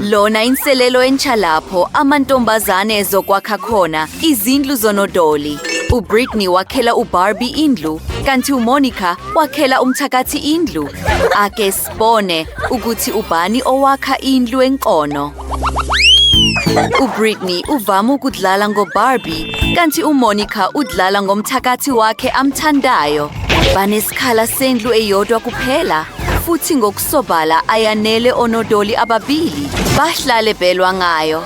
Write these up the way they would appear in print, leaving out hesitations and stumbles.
Lona inselelo entsha lapho amantombazane ezokwakha khona izindlu zonodoli. UBritney wakhela uBarbie indlu, kanti uMonica wakhela umthakathi indlu. Ake sibone ukuthi ubani owakha indlu enkono. UBritney uvama ukudlala ngoBarbie, kanti uMonica udlala ngomthakathi wakhe amthandayo. Banesikhala sendlu eyodwa kuphela, futhi ngokusobala ayanele onodoli ababili. Bahlale belwa ngayo.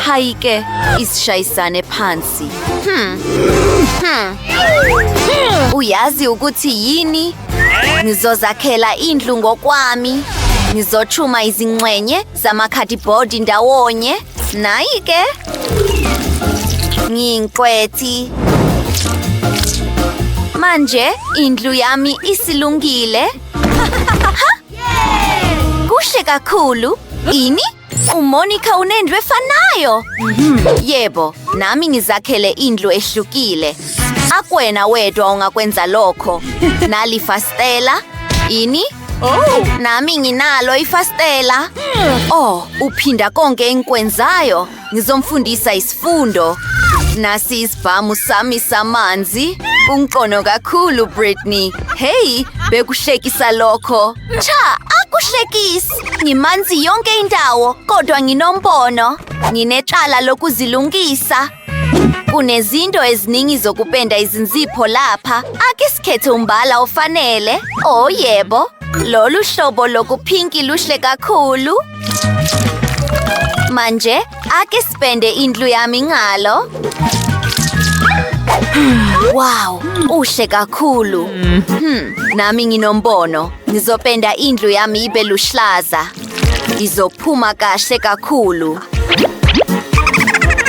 Hayi-ke, isishayisane phansi. Uyazi ukuthi yini? Ngizozakhela indlu ngokwami. Ngizochuma izingxenye zamakhadibhodi ndawonye. Nayi-ke. Ngiyinqwethi. Manje indlu yami isilungile. Ha? Kuhle kakhulu. Ini? UMonica unendlu efanayo. Yebo, nami ngizakhele indlu ehlukile. Akwena wedwa ongakwenza lokho. Nali fastela. Ini? Oh. Nami nginalo ifastela. Oh, uphinda konke engikwenzayo. Ngizomfundisa isifundo. Nasi isibhamu sami samanzi. Ungcono kakhulu, Britney. Hey, bekuhlekisa lokho. Cha, akuhlekisi. Ngimanzi yonke indawo, kodwa nginombono. Nginecala lokuzilungisa. Kunezinto eziningi zokupenda izinzipho lapha. Ake sikhethe umbala ofanele. Oh yebo, lolu hlobo lokuphinki luhle kakhulu. Manje ake sipende indlu yami ngalo. Wow, uhle kakhulu. Nami nginombono. Ngizopenda indlu yami ibe luhlaza. Izophuma kahle kakhulu.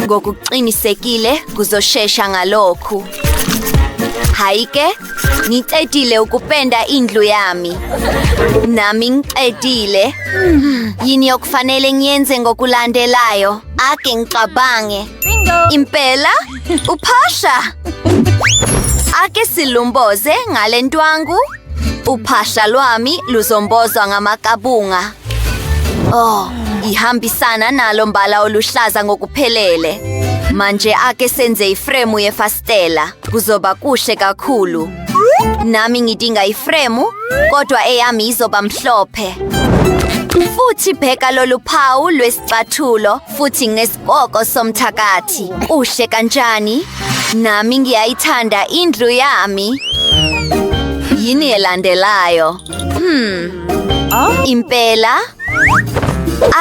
Ngokuqinisekile kuzoshesha ngalokhu. Hayi-ke, ngicedile ukupenda indlu yami. Nami ngicedile. Yini okufanele ngiyenze ngokulandelayo? Ake ngicabange. Bingo! Impela, uphahla. Ake silumboze ngale ntwangu. Uphahla lwami luzombozwa ngamakabunga. Oh, ihambisana nalo mbala oluhlaza ngokuphelele. Manje ake senze ifremu yefastela. Kuzoba kuhle kakhulu. Nami ngidinga ifremu, kodwa eyami izoba mhlophe. Futhi bheka lolu phawu lwesicathulo futhi ngesikoko somthakathi. Uhle kanjani? Nami ngiyayithanda indlu yami. Yini elandelayo? Impela.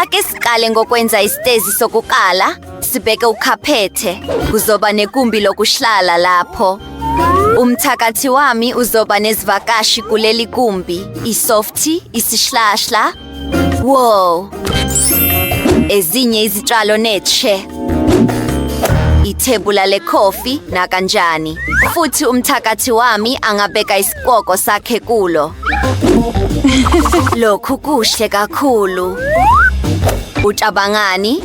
Ake siqale ngokwenza isitezi sokuqala, sibeke ukhaphethe. Kuzoba nekumbi lokuhlala lapho. Umthakathi wami uzoba nezivakashi kuleli kumbi. Isofti, isihlahla. Wow. Ezinye izitshalo netshe. Ithebula lekhofi nakanjani. Futhi umthakathi wami angabeka isikoko sakhe kulo. Lokhu kuhle kakhulu. Ucabangani?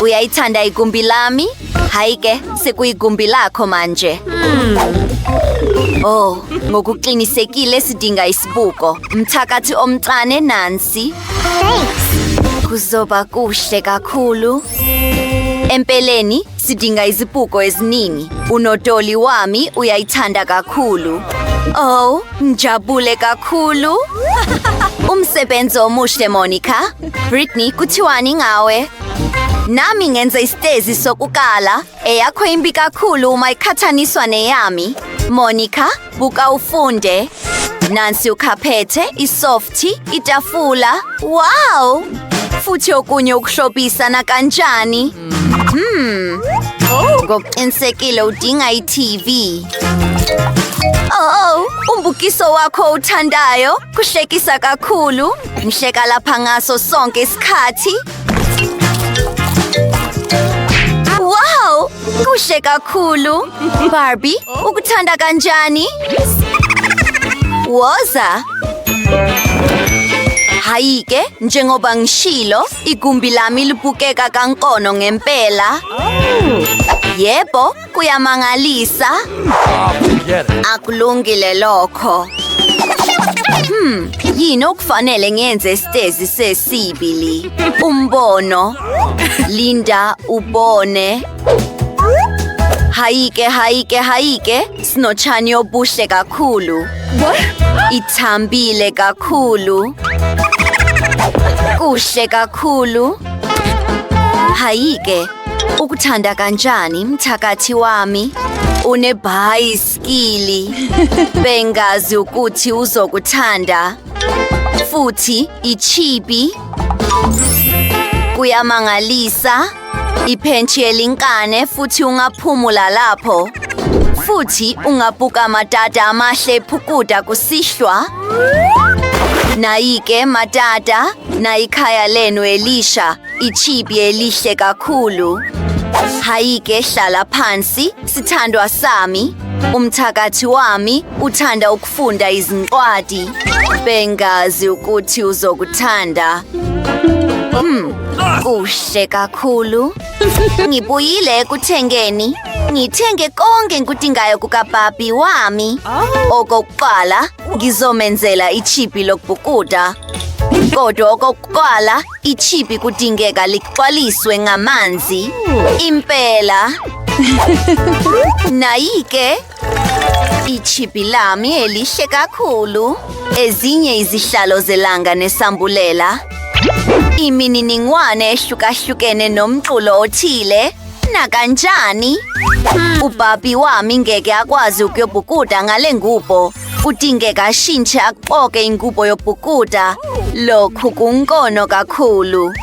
Uyayithanda igumbi lami? Hayi-ke, sekuyigumbi lakho manje. Oh, ngokuqinisekile sidinga isibuko. Mthakathi omncane Nancy. Thanks. Kuzoba kuhle kakhulu. Empeleni, sidinga izibuko eziningi. Unodoli wami uyayithanda kakhulu. Oh, ngijabule kakhulu. Umsebenzi omuhle, Monica. Britney, kuthiwani ngawe? Nami ngenza isitezi sokukala. Eyakho imbi kakhulu uma iqhathaniswa neyami. Monica, buka ufunde. Nansi ukhaphethe, isofti, itafula. Wow! Futhi okunye ukuhlobisa nakanjani? Ngokuqinisekile udinga i-TV. Oh, umbukiso wakho owuthandayo kuhlekisa kakhulu. Ngihleka lapha ngaso sonke isikhathi. Wow, kuhle kakhulu. Barbie, ukuthanda kanjani? Woza. Hayi-ke, njengoba ngishilo, igumbi lami libukeka kankono ngempela. Yebo, kuyamangalisa. Forget it. Akulungile lokho. Yini okufanele ngenze esitezi sesibili? Umbono. Linda ubone. Hayike, hayike, hayike. Sinotshani obuhle kakhulu. Ithambile kakhulu. Kuhle kakhulu. Hayike, ukuthanda kanjani mthakathi wami? Unebhayisikili. Bengazi ukuthi uzokuthanda. Futhi ichibi. Kuyamangalisa. Iphentshi elinkane futhi ungaphumula lapho. Futhi ungabuka amatata amahle ephukuda kusihlwa. Nayike matata, nayikhaya lenu elisha, ichibi elihle kakhulu. Hayike hlala phansi, sithandwa sami. Umthakathi wami uthanda ukufunda izincwadi. Bengazi ukuthi uzokuthanda. Kuhle kakhulu. Ngibuyile ekuthengeni. Ngithenge konke engikudingayo kukapapi wami. Okokuqala, ngizomenzela ichibi lokubhukuda. Kodwa okokuqala, ichibi kudingeka lixwaliswe ngamanzi. Impela. Nayike, ichibi lami elihle kakhulu. Ezinye izihlalo zelanga nesambulela. Imininingwane ehlukahlukene nomculo othile. Nakanjani? Upapi wami ngeke akwazi ukuyobhukuda ngale ngubo. Kudingeka ashintshe aqoke ingubo yobhukuda. Lokhu kunkono kakhulu.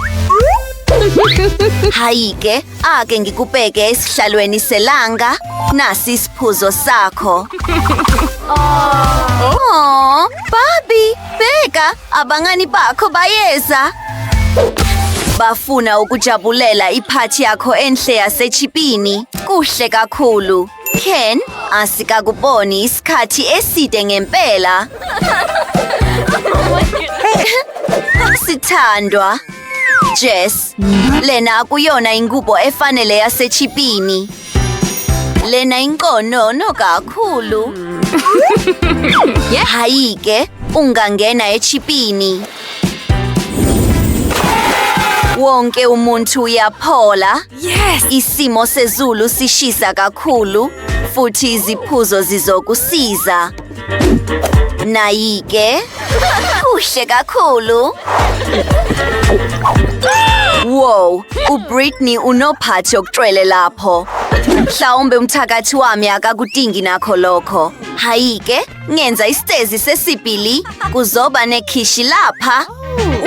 Hayike, ake ngikubeke esihlalweni selanga. Nasi isiphuzo sakho. Oh, Barbie, bheka, abangani bakho bayeza. Bafuna ukujabulela iphathi yakho enhle yasechipini. Kuhle kakhulu. Ken, asikakuboni isikhathi eside ngempela. Sithandwa. Jess, lena akuyona ingubo efanele yasechipini. Lena inkonono kakhulu. Hayike, ungangena echipini. Wonke umuntu uyaphola. Yes! Isimo sezulu sishisa kakhulu futhi iziphuzo zizokusiza. Nayike, kuhle kakhulu. Wow, uBritney unophathi okucwele lapho. Mhlawumbe umthakathi wami akakudingi nakho lokho. Hayike, ngenza isitezi sesibili, kuzoba nekhishi lapha.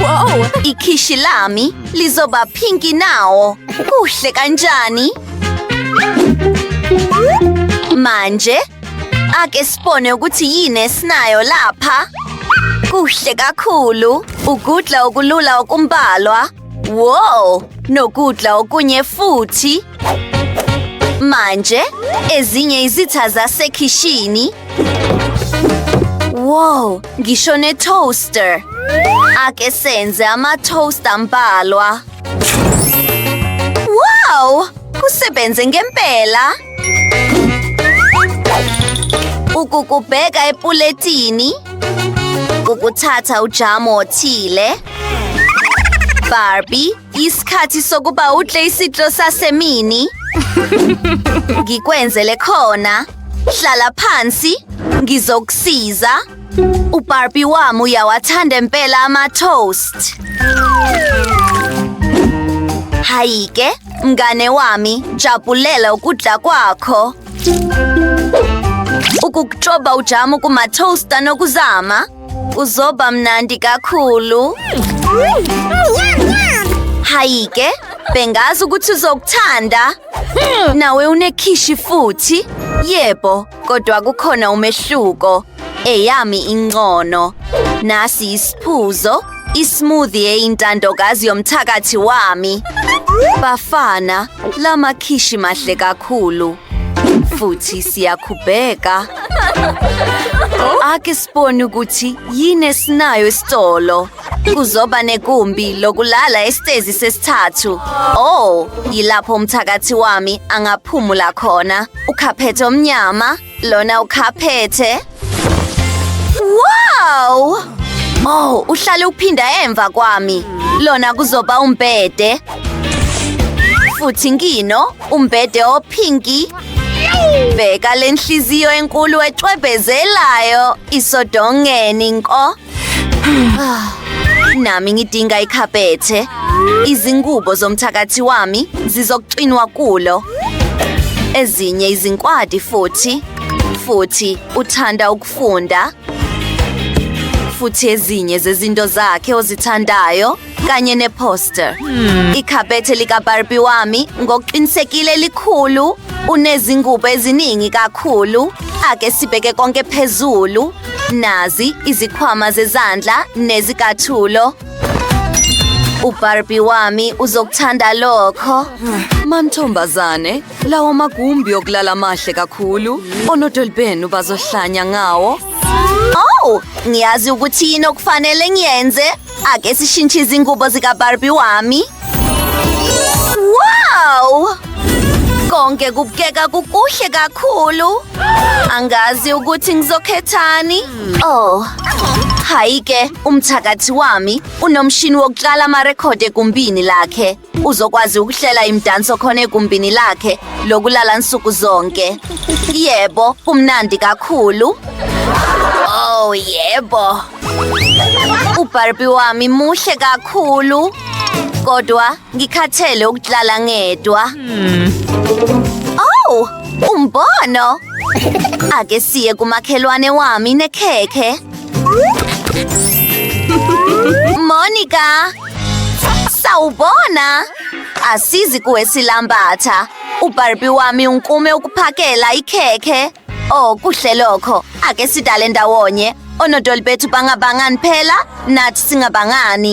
Wow! Ikhishi lami lizoba pinki nawo. Kuhle kanjani? Manje, ake sibone ukuthi yini esinayo lapha. Kuhle kakhulu. Ukudla okulula okumbalwa. Wow, nokudla okunye futhi. Manje, ezinye izitha zasekhishini. Wow, ngisho ne-toaster. Ake senze ama-toast ambalwa. Wow, kusebenze ngempela. Ukukubheka epuletini. Ukuthatha ujamu othile. Barbie, isikhathi sokuba udle isidlo sasemini. Ngikwenzele khona. Hlala phansi, ngizokusiza. uBarbie wami uyawathanda impela ama-toast. Hayike, mngane wami, jabulela ukudla kwakho. Ukukutshoba ujamu kuma-toaster nokuzama kuzoba mnandi kakhulu. Hayike, bengazi ukuthi uzokuthanda. Nawe unekhishi futhi? Yebo, kodwa kukhona umehluko. Eyami ingcono. Nasi isiphuzo, ismoothie eyintandokazi yomthakathi wami. Bafana, lamakhishi mahle kakhulu. Futhi siyakhubheka. Ake sibone ukuthi yini esinayo esitolo. Kuzoba negumbi lokulala esitezi sesithathu. Oh, yilapho umthakathi wami angaphumula khona. Ukhaphethe omnyama, lona ukhaphethe. Wow! Oh, uhlale uphinda emva kwami. Lona kuzoba umbhede. Futhi ngino umbhede ophinki. Bheka le nhliziyo enkulu ecwebezelayo isodongeni nko. Nami ngidinga ikhabethe. Izingubo zomthakathi wami zizokuxinwa kulo. Ezinye izinkwadi futhi. Futhi uthanda ukufunda. Futhi ezinye zezinto zakhe ozithandayo kanye neposter. Ikhabethe likaBarbie wami ngokuqinisekile likhulu. Unezingubo eziningi kakhulu. Ake sibheke konke phezulu. Nazi izikhwama zezandla nezicathulo. UBarbie wami uzokuthanda lokho. Mantombazane, lawo magumbi okulala mahle kakhulu. Onodoli benu bazohlanya ngawo. Oh, ngiyazi ukuthi yini okufanele ngiyenze. Ake sishintshe izingubo zikaBarbie wami. Wow! Konke kubukeka kukuhle kakhulu. Angazi ukuthi ngizokhethani. Oh. Hayi ke, umthakathi wami unomshini wokutshala amarekhodi egumbini lakhe. Uzokwazi ukuhlela imidanso khona egumbini lakhe lokulala nsuku zonke. Yebo, kumnandi kakhulu. Oh, yebo. UBarbie wami muhle kakhulu. Kodwa ngikhathele ukudlala ngedwa. Oh, umbono. Ake siye kumakhelwane wami nekhekhe. Monica! Sawubona! Asizi kuwe silambatha. uBarbie wami unkume ukuphakela ikhekhe. Oh, kuhle lokho. Ake sidale ndawonye. Onodoli bethu bangabangani phela, nathi singabangani.